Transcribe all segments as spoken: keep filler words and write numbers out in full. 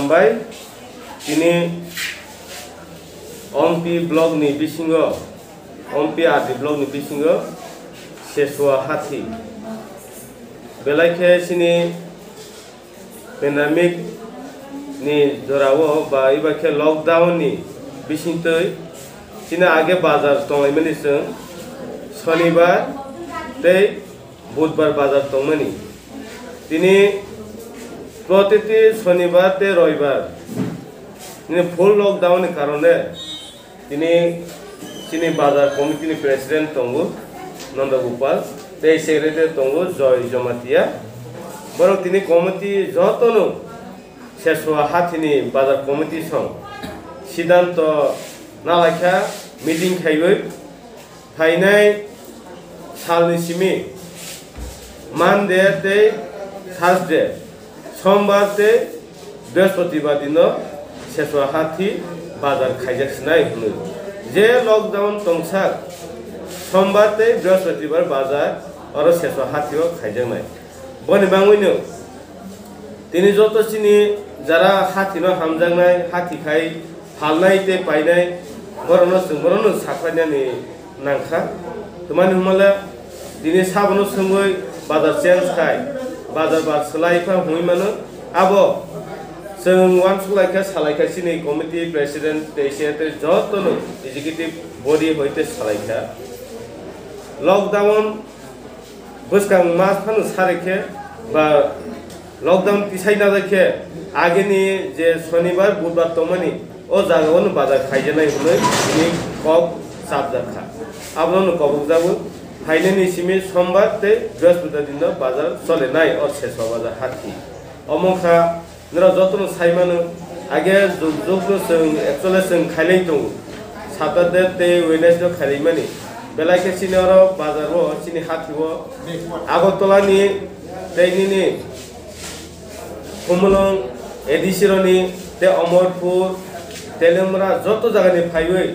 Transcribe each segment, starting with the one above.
Bai tini Ompi block ni bisingo, Ompi R D block ni bisingo Sesua hathi. Belai khe chini pandemic ni jorao ba eba khe lockdown ni bisingtwi chini age bazar tonglaimani chwng Sonibar tei Budbar bazar tongmani. Tini protiti Sonibar tei Roibar nini full lockdown ni karone tini chini bazar committee ni president tongo Nanda Gopal tei secretary tongo Joy Jamatia. Borok tini committee jotono Sesua hathini bazar committee song siddhanto nalaikha meeting khaiwi phainai salni simi Monday tei Thursday, Sombar tei Brihaspatibar dino Sesua hathi bazar khaijak sinai hwnwi. Je lockdown tongsak Sombar tei Brihaspatibar bazar oro Sesua hathio khaijaknai. Boni bangwino tini joto chini jara hathino hamjaknai, hathi khai phalnai tei painai, borokno chwng bohrokno sakhlainani nangkha. Twmani hwnmale tini sabono swngwi bazar change khai, bazar bar swlai kha hwnwi mano. Abo chwng uansuk lai kha, salai kha chini committee president tei secretary jotono executive body hoite salai kha. Lockdown bwskang mas phano sari khe ba lockdown tisai najak khe agini je Sonibar, Budbar tongmani o jagao no bazar khaijaknai hwnwi tini kok chapjak kha. Abono no kobokjago phainani simi Sombar tei Brihaspatibar dino bazar cholenai o Sesua bazar hathi. Omo kha Norok jotono sai mano, age jug jug no chwng actually chwng khailai tongo. Saturday tei Wednesday khailai mani. Belai khe chini oro bazar o, chini hathi o, Agartala ni tei nini Khumulwng, A D C roni tei Omorpur, Teliamura joto jaga ni phaiwi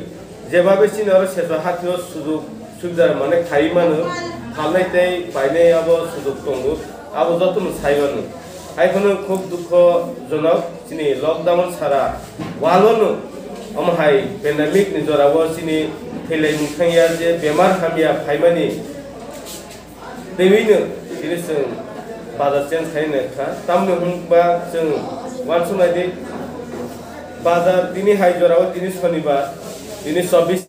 jebabe chini oro Sesua hathi o sujug subida mane khai mano, phalnai tei painai abo sujug tongo, abo jotono sai mano. Hai phano khub dukho jonok chini lockdown sara world o no omo hai pandemic ni jora o chini thwilaimung thangya je bemar hamya phaimani twiwi no tini chwng bazar change khai nai kha. Tamni hwnba chwng uansuk nai di bazar tini hai jora o tini Sonibar tini chobbish